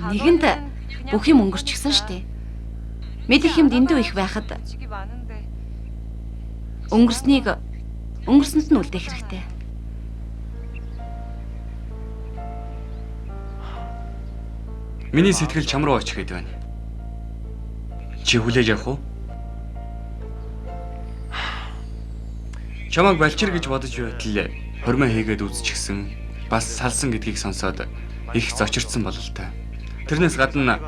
нэгэнд бүх юм өнгөрчихсөн штэ. Мэдэх юм дэндүү их байхад өнгөрснийг өнгөрсөнд нь үлдээх хэрэгтэй. Миний сэтгэл чам руу очих гээд байна. Чи хүлээж авах уу? Чамайг балчир гэж бодож байтал хормой хийгээд үзчихсэн, бас салсан гэдгийг сонсоод их зочирдсан бололтой. Тэрнээс гадна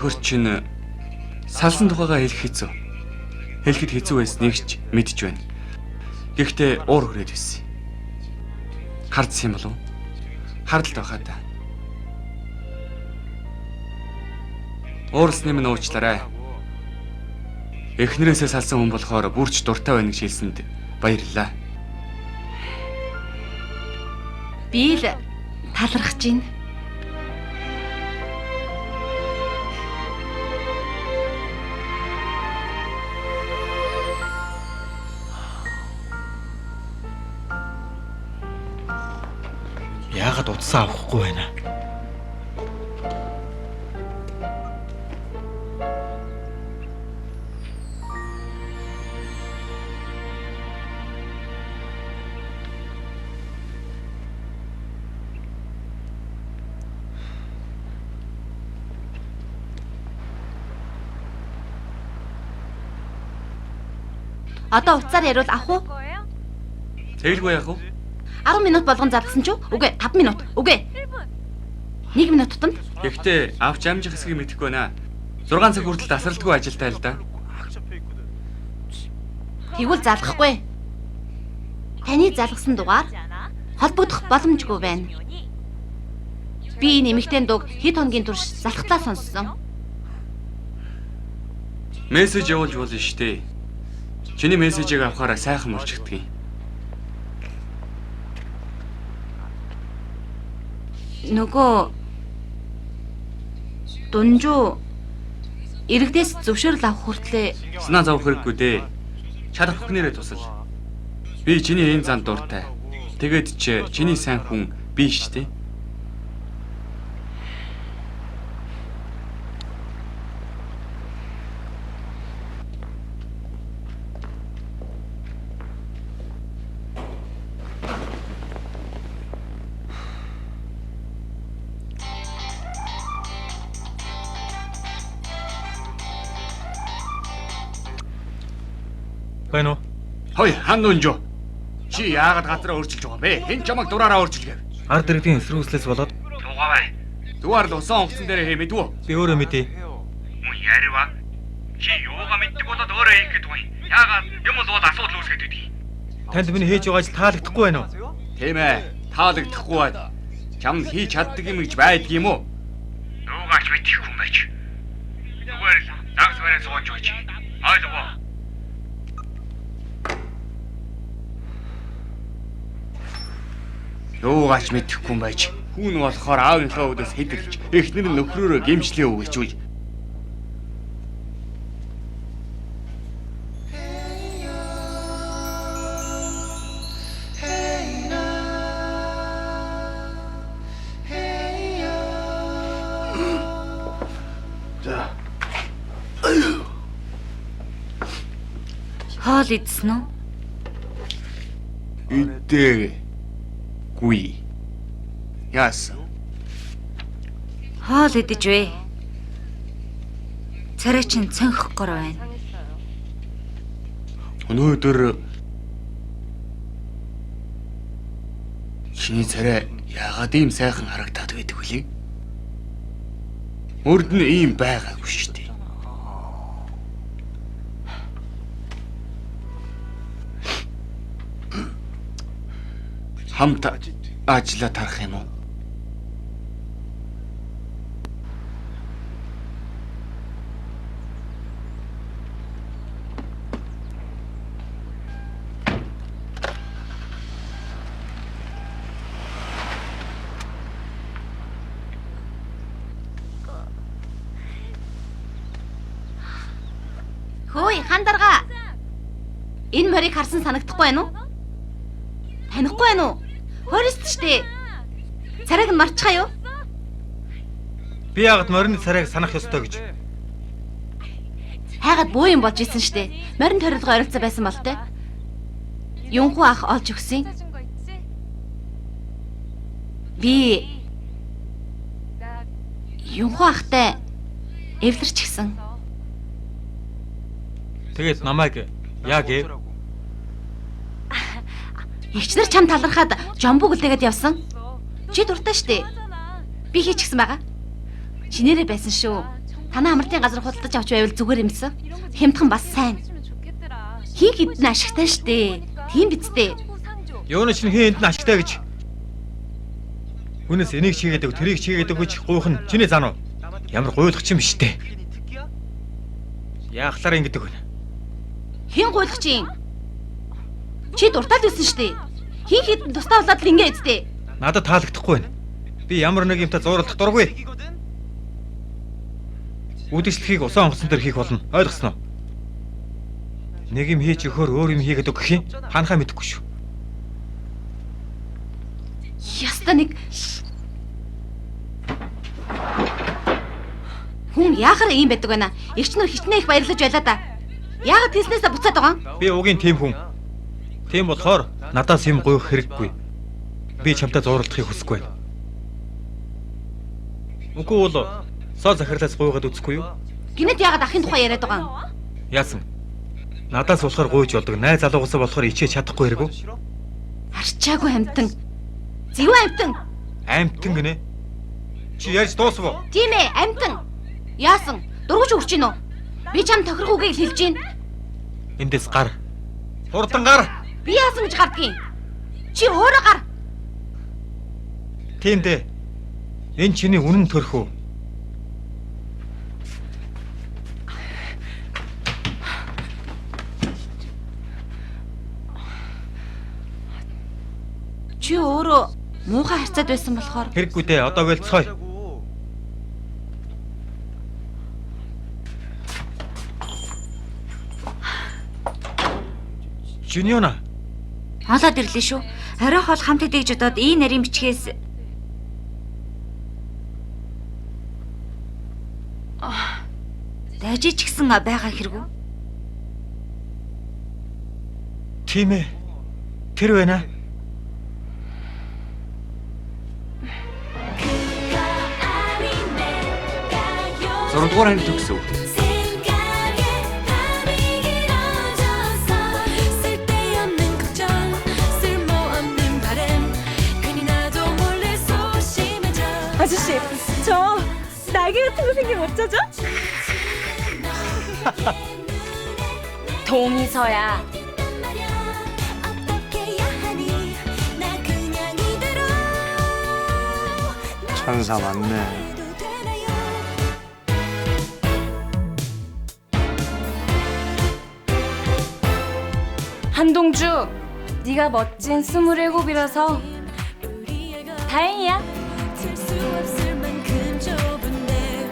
Нөхөр чинь салсан тухайгаа хэлэх хэцүү. Хэлэхэд хэцүү байсныг ч мэдж байна. Гэхдээ уур хүрээд байсан. Хардсан юм болов уу? Хардалт байхаа та. Уурсны минь уучлаарай. Эхнэрээсээ салсан хүн болохоор бүрч дуртай байна гэж хэлсэнд баярлалаа. Би л талархаж байна. Яагаад утсаа авахгүй байна? Одоо утсаар яриул авах уу? Тэгэлгүй яах вэ? 10 минут болгон залгасан ч үү? Үгүй 5 минут. Үгүй. 1 минут тутамд. Гэхдээ авч амжих хэсгийг мэдэхгүй байна. 6 цаг хүртэл тасралтгүй ажилтаа л да. Тэгвэл залгахгүй. Таны залгасан дугаар холбогдох боломжгүй байна. Би энэ эмэгтэйн дууг хэд хоногийн турш залхтлаа сонссон. Мессеж явуулж болно шүү дээ. Чиний мессежийг авахаараа сайхан болчихдгийг. Нөгөө дунжуу иргэдээс зөвшөөрөл авах хүртлээ Санаа зовох хэрэггүй дээ. Чадах бүхнээрээ тусал. Би чиний энэ занд дуртай. Тэгээд ч чиний сайн хүн би шүү дээ. Байна уу? Хой хан нүнжөө. Чи яагаад газраа өөрчилж байгаа юм бэ? Хэн чамайг дураараа өөрчилгээв? Ард иргэдийн эсрүүслээс болоод Дугаавай. Зүгээр л усан онгоцон дээр хээ мэдвүү. би өөрөө мэдээ. Мөн ярива. Чи юугаа мэддэг болоод өөрөө хийх гэдэг юм. Яагаад юм бол асуудал үүсгээд байдгийг. Танд миний хийж байгаа ажил таалагдахгүй байна уу? Тийм ээ. Таалагдахгүй бай. Чамд хийж чаддаг юм гэж байдаг юм уу? Юугаач мэдэх хүн байж. Зүгээр л загас барай сууж байж. Ойлгоо. Юугаач мэдэхгүй юм байж. Хүн болохоор аавынхаа өдөөс хэдэлж, эхнэр нь нөхрөөрөө гэмшлээ өгөөч үл. Хоол идсэн үү? Идээ. Гүй. Яасан? Хоол идэж вэ. Царай чинь цонхох гор байна. Өнөөдөр чиний царай яагаад ийм сайхан харагдаад байдаг вүлээ? Мөрд нь ийм байгаагүй шүү дээ. Хамт ажиллаа тарах юм уу? Хөөе хандаргаа. Энэ морийг харсан санагдахгүй байна уу? Танихгүй байна уу? Форест штэ. Царайг нь марчхаа юу? Би яагаад морины царайг санах ёстой гэж. Хайгаад буу юм болж исэн штэ. Морин тойролгоо ойролцоо байсан болтой. Юнхуу ах олж өгсөн. Би Юнхуу ахтай эвлэрч гисэн. Тэгээд намайг яг эв. Эгчнэр чам талархаад жомбуг үлдээгээд явсан. Чи дуртай штэ. Би хийчихсэн байгаа. Чинээрээ байсан шүү. Танай амралтын газар худалдаж авч байвал зүгээр юмсан. Хямдхан бас сайн. Хин хідэн ашигтай штэ. Тийм биз дээ. Юуны чинь хин энд нь ашигтай гэж. Хүнээс энийг чигээд өг, тэрийг чигээд өг гэж гуйх нь чиний зан уу? Ямар гуйлах юм биш үү? Яахлаар ингэдэг вэ? Хин гуйлах чинь? Чи дуртай л байсан штэ. Хин хідэн тусдаа болоод л ингэ эцтэй. Надад таалагдахгүй байна. Би ямар нэг юмтай зууралдах дургүй. Үдшилтэхийг усан онгоцон дээр хийх болно. Ойлгосноо? Нэг юм хийж өгөхөөр өөр юм хийгээд өгөх юм. Ханахаа мэдэхгүй шүү. Яста нэг хүн яхаар ийм байдаг байна. Игч нар хичнээн их баярлаж байлаа да. Яагаад хэлснээсээ буцаад байгаа юм? Би угийн тийм хүн. Тийм болохоор надаас юм гуйх хэрэггүй. Би чамтай зууралдахыг хүсэхгүй байна. Үгүй бол соо захирлаас гуйгаад үзэхгүй юу? Гинэт яагаад ахын тухай яриад байгаа юм? Яасан? Надаас болохоор гуйж болдог. Найз залуугасаа болохоор ичээж чадахгүй хэрэг үү? Арчаагүй амтан. Зөв амтан. Амтан гинэ. Чи ярьж дуусав уу? Тийм ээ, амтан. Яасан? Дургуж өгч гин үү? Би чам тохирох үгийг л хэлж гин. Эндээс гар. Хурдан гар. Би яасан гэж гардгийг? Чи өөрөө гар. Тийм дээ. Энэ чиний үнэн төрх үү? Чи өөрөө муухай харьцаад байсан болохоор Хэрэггүй дээ. Одоо болцгоё. Жиньона. Олоод ирлээ шүү. Орой хоол хамт идэ гэж бодоод ийм нарийн бичгээс дажиж ч гэсэн байгаа хэрэгүү. Тийм ээ. Тэр байна. Зургадугаар анги төгсөв. 생각에 밤이 길어져서 쓸데없는 걱정 쓸모없는 바람 괜히 나도 몰래 소심해져 아저씨, 저 날개 같은 거 생기면 어쩌죠? 동의서야. 말야 어떻게 해야 하니 나 그냥 이대로 천사 맞네. 해도 되나요? 한동주, 네가 멋진 27이라서 다행이야. 틀수 없을 만큼 좁은데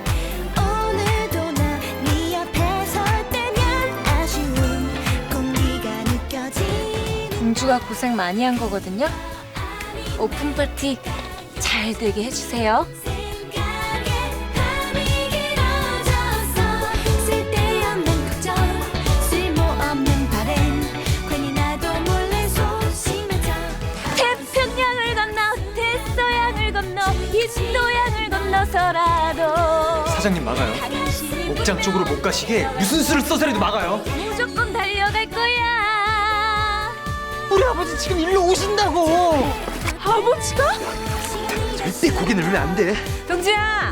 오늘도 나 네 옆에 설 때면 아쉬운 공기가 느껴지는 동주가 고생 많이 한 거거든요. 오픈 파티 잘 되게 해주세요. 생각에 밤이 길어져서 쓸데없는 걱정 쓸모없는 바람 괜히 나도 몰래 소심해져 태평양을 건너 대서양을 건너 인도양을 건너서라도 사장님 막아요. 옥장 쪽으로 못 가시게 무슨 수를 써서라도 막아요. 무조건 달려갈 거야. 우리 아버지 지금 일로 오신다고. 아버지가? 절대 고개 내리면 안 돼. 동주야,